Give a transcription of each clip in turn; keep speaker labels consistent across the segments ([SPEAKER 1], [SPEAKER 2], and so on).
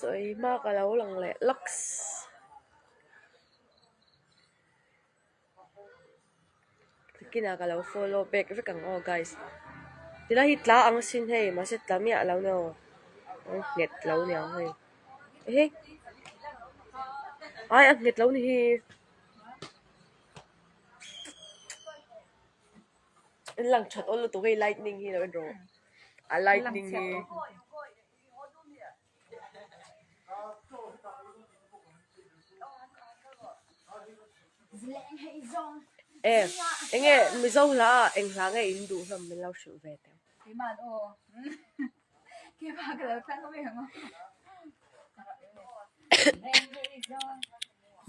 [SPEAKER 1] Chaw ei hma ka lo lang leh lawks. Nakinah ka lo follow back vek ang aw guys. Tilai hi tla ang sin hei mahse tla miah lo nia aw. A nghet lo niang hei. Ehe! Ai a nghet lo ni hi. In lang that awl lutuk hei lightning hi lo en rawh. A lightning hi. E enge Mizo hla ah eng hla nge in duh hlawm min lo hrilh ve teh.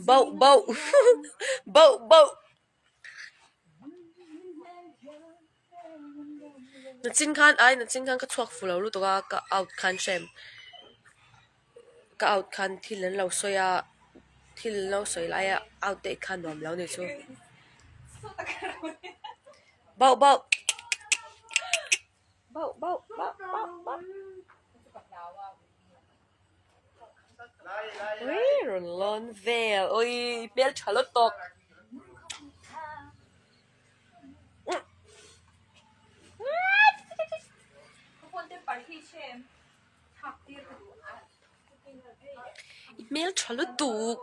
[SPEAKER 1] Bauh bauh bauh bauh. Nachin khan ai nachin khan ka chhuak fuh lo lutuk a ka out khan hrem ka out khan thil an lo sawi a thil an lo sawi lai a out daih khan nuam lo ni chu bauh bauh bauh bauh bauh bauh bauh Ui rawn lawn vel ui hmel tha lutuk. I hmel tha lutuk.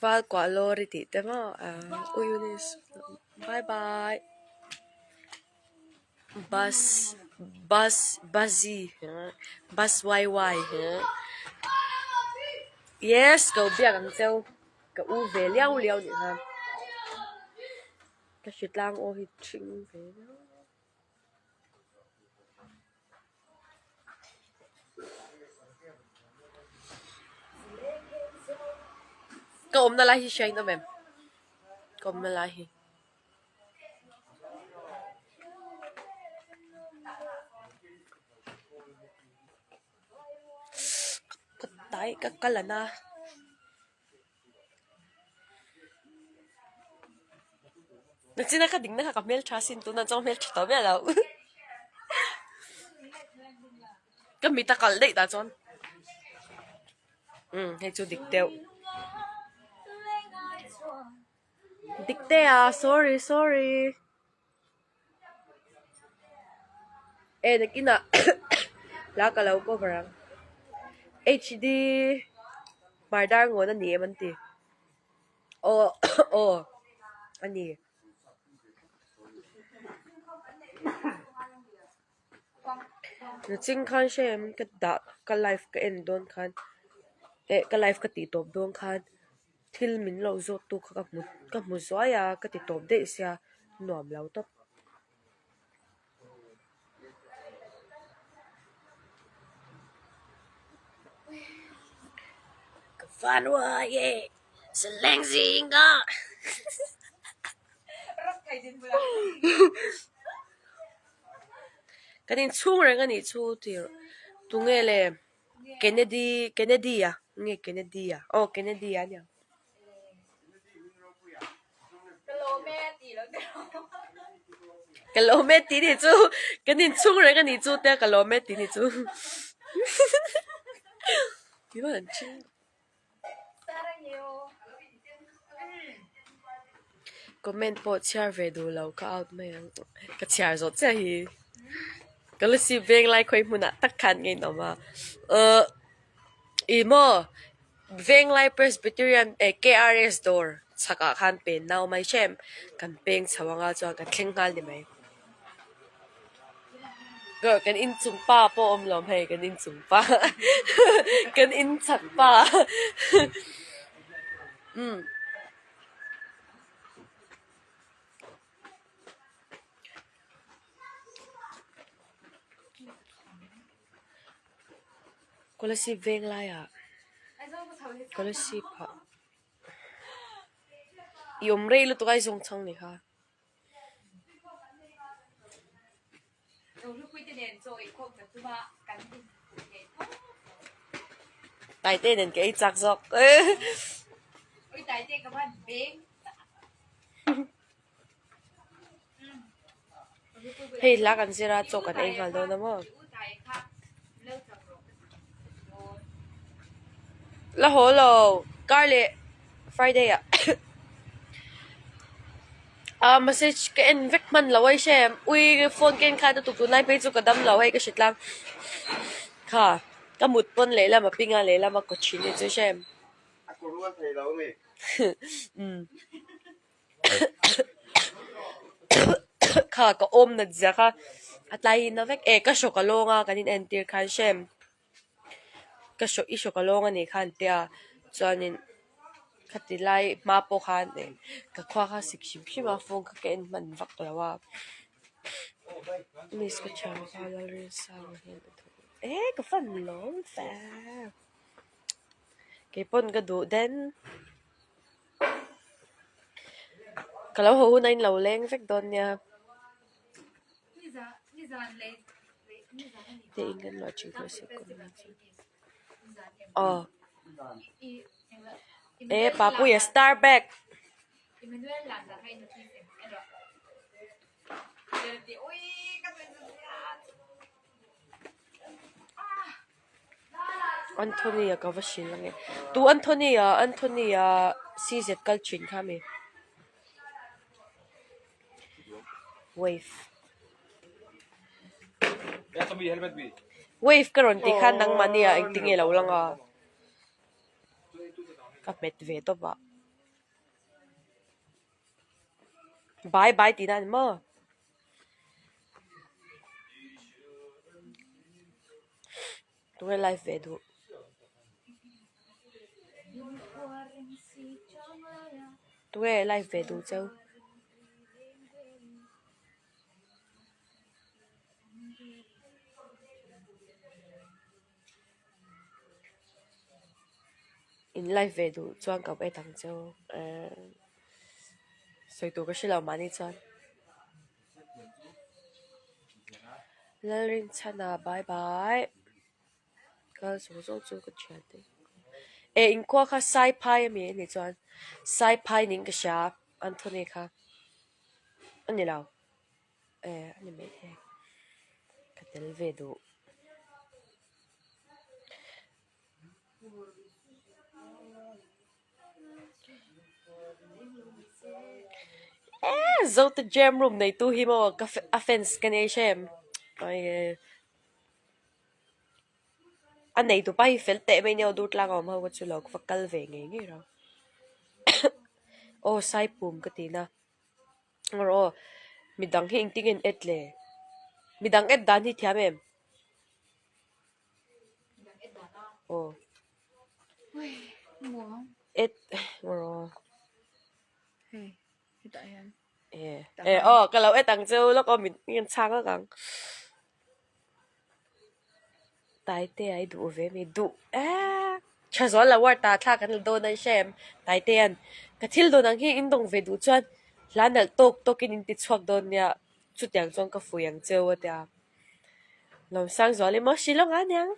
[SPEAKER 1] Val kuah lawr i tih te maw ui unis bye bye. Bus bus buzzy bus y y yes ka biak ang cheu ka u ve liau liau nih kha ka hritlang aw hi ṭhing ve viau. Ka awmna lai hi hria in awm em? Ka awmna lai hi. Ka tai ka kal ana. Nachina ka ding na kha ka hmel tha sin tuna chuan hmel tha tawh miah lo. Ka mit a kalh daih tah chuan. Umm hei chu dik deuh. Dik te a sorry sorry. E nakinah hla ka lo cover ang. HD Hmardar ngawn a ni em an ti. Aw aw a ni. Naching khan hre em ka dah ka live ka en dawn khan eh ka live ka tih tawp dawn khan thil min lo zawt tu kha ka hmu ka hmu zuai a ka ti tawp daih sia nuam lo tawp. Ka fanua e saleng zinga Kan inchhung reng a nih chu tih tunge le Kennedy Kennedy a nge Kennedy a aw Kennedy a nia. Ka lawm e tih nih chu kan inchhung reng a nih chu tia ka lawm e tih nih chu Comment pawh chhiar ve duh lo ka out mai ang ka chhiar zawh chiah hi ka la sip veng lai khawi hmunah tak khan ka inawm a ahh ih maw Venglai Presbyterian eh KRS dawr chhakah khan pen nau mai hrem kan peng chho anga chuan kan thleng nghal ni mai. Kan inchung pa pawh a awm lo hei kan inchung pa kan inchhak pa umm. Kolasib veng laiah Kolasib ah i awm rei lutuk a i zawng chhang ni kha. Taite nen ka ei chak zawk. Hei hla kan zir a chaw kan ei nghal dawn a maw. La haw lo kar leh Friday ah ah message ka en vek hman lo a i hre em ui phone ka en khan a tuk tunlai phei chu ka dam lo hei ka hre tlang kha ka mut pawn lehlam a ping a lehlam a kaw thin hi chu i hre em.
[SPEAKER 2] A kaw rual thei lo mi.
[SPEAKER 1] Umm kha ka awm nat zia kha a tlai in a vek e ka hrawk a lawng a kan in entir khan hre em. Ka hrawk i hrawk a lawng a nih khan tia chuanin khati lai hma pawh khan ih ka khua kha sik hrim hrim a phone kha ka en hman vak lo a miss ka thiam kha Lalrinsanga hian a duh e ka fan lawm fe keipawn ka duh den ka lo haw hun a inlo leng vek dawn nia. Te in kan luah thin kha se aw e Papuia star bag. Anthony a ka va hrilh ange tu Anthony a Anthony a CZ kal thin kha ami. Wave Wave ka rawn tih khan nangmahni ah engtin nge lo lang a ka hmet ve tawp a bye bye tihna a ni maw tunge live ve duh. Tunge live ve duh cheu. In live ve duh chuan ka awm ang cheu ehh sawi tur ka hre lo mahni chuan. Lalrinchhana bye bye. Kal zawng zawng chu ka thian te eh inkhua kha Saiphai a mi anih chuan Saiphai niin ka hria Anthony kha a ni lo eh a ni maithei ka tel ve duh. Eee Zote jam room neitu hi maw ka a fans ka nei hrem a nei tupa hi fel teh mai nia aw dur tlang a awm ho kha chu lo va kal ve ngei ngei rawh aw saipum ka ti na erawh aw midang hi engtin nge an et le midang et dan hi thiam em aw et erawh. Eh aw ka lo et ang cheu lawk aw min min chhang lawk ang Taite a i duh ve mi duh eee tha zual lo war ta thlak an la dawn a i hre em Taite an ka thil dawn ang hi in dawng ve duh chuan hla nalh tawk tawk in in ti chhuak dawn nia chutiang chuan ka fui ang cheu a tia Lawmsangzuali maw Shillong ah aniang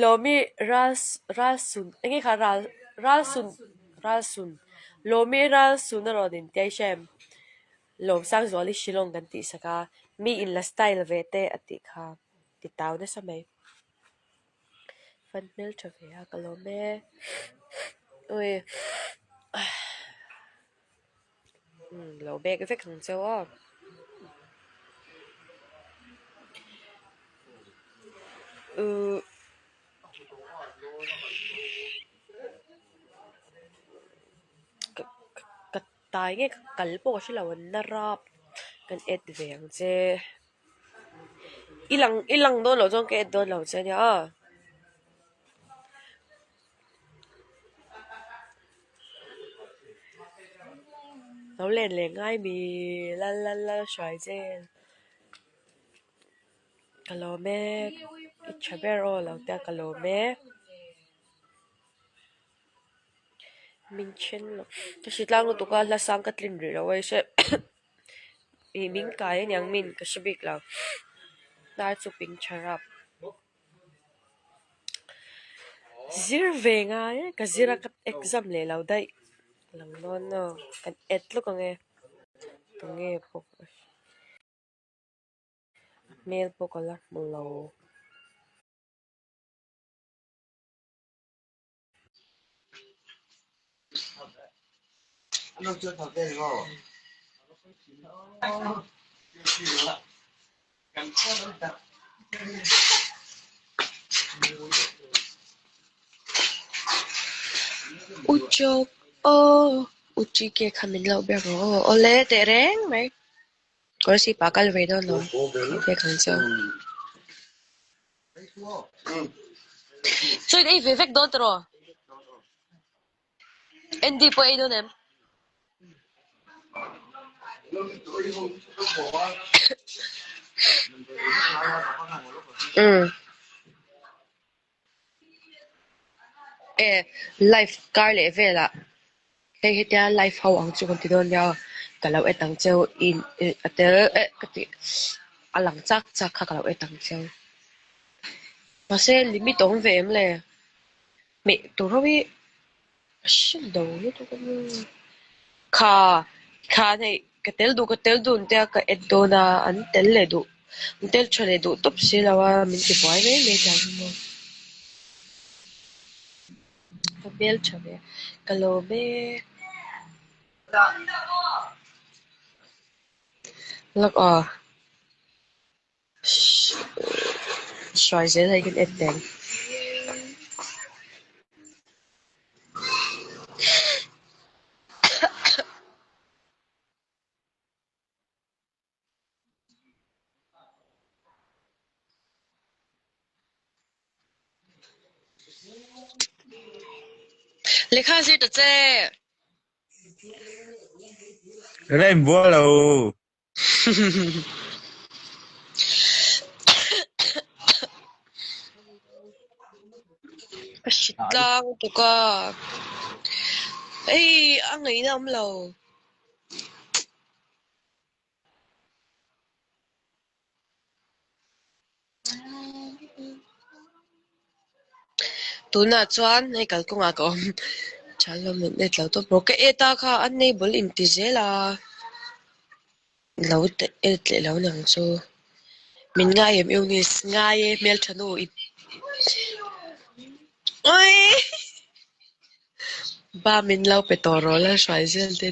[SPEAKER 1] Lawmi ral ral sun eng nge kha ral ral sun ral sun Lawmi ral sun a rawn intiai hrem Lawmsangzuali Shillong kan tih sak a mi in la style ve te a tih kha ti tau nasa mai fan hmeltha ve a ka lawm e ui umm lo bek vek ang cheu aw. Uhh ka ka tai nge ka kal pawh ka hre lo an na rap kan et ve ang che i lang i lang dawn loh chuan ka et dawn lo che ania aw. Lo len leh ngai mi lal lal lal hruai zel ka lawm e i tha ber aw lo tia ka lawm e min then lo ka hre tlang lutuk a hla sang ka tlin rih lo a i hre ih min kai aniang min ka hre bik lo hnar chu ping tha rap. Zir ve ngai e ka zir a ka exam leh lo daih lang dawn aw kan et lawk ang e tunge pawh a hmel pawh ka la hmu lo. Uchawk aw Uchike kha min lo ber rawh aw. Awle teh reng mai. Kawlsip ah kal ve dawn lo pek ang chu. Chuan ei ve vek dawn tawh. Andy pawh ei dawn em? Umm. E live kar leh velah hei hetia live ho ang chu kan ti dawn nia ka lo et ang cheu in a tel eh ka tih a lang chak chak kha ka lo et ang cheu mahse limit a awm ve em le hmeh tur ho hi a hre lo lutuk a nia kha kha hei ka tel duh ka tel dun tia ka et dawn a an tel leh duh an tel tha leh duh tawp si lo a min ti buai mai mai ta ang maw ka hmel tha ve ka lawm e lak aw Hruai zel hei kan en teng. Lehkha zir ta che.
[SPEAKER 2] Ka la inbual lo.
[SPEAKER 1] Ka hre tlang tuk a, hei a ngaihna awm lo. Tunah chuan hei kalkawngah ka awm tha hlawm in et lo tawp rawh. Ka et a kha an nei bul inti zel a, lo et leh lo nang chu. Min ngai em Eunice? Ngai e hmeltha nu i Awii! Ba min lo pe tawh rawh la hruai zel te.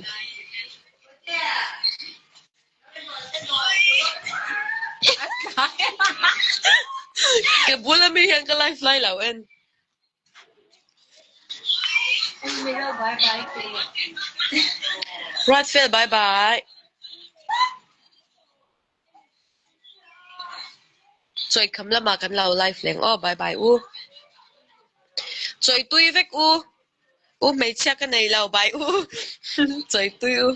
[SPEAKER 1] Ka bula mi hian ka live lai lo en. Ruatfel bye bye. Chawikham lamah kan lo live leng aw bye bye u. Chawitui vek u. U hmeichhia ka nei lo bye u. Chawitui u.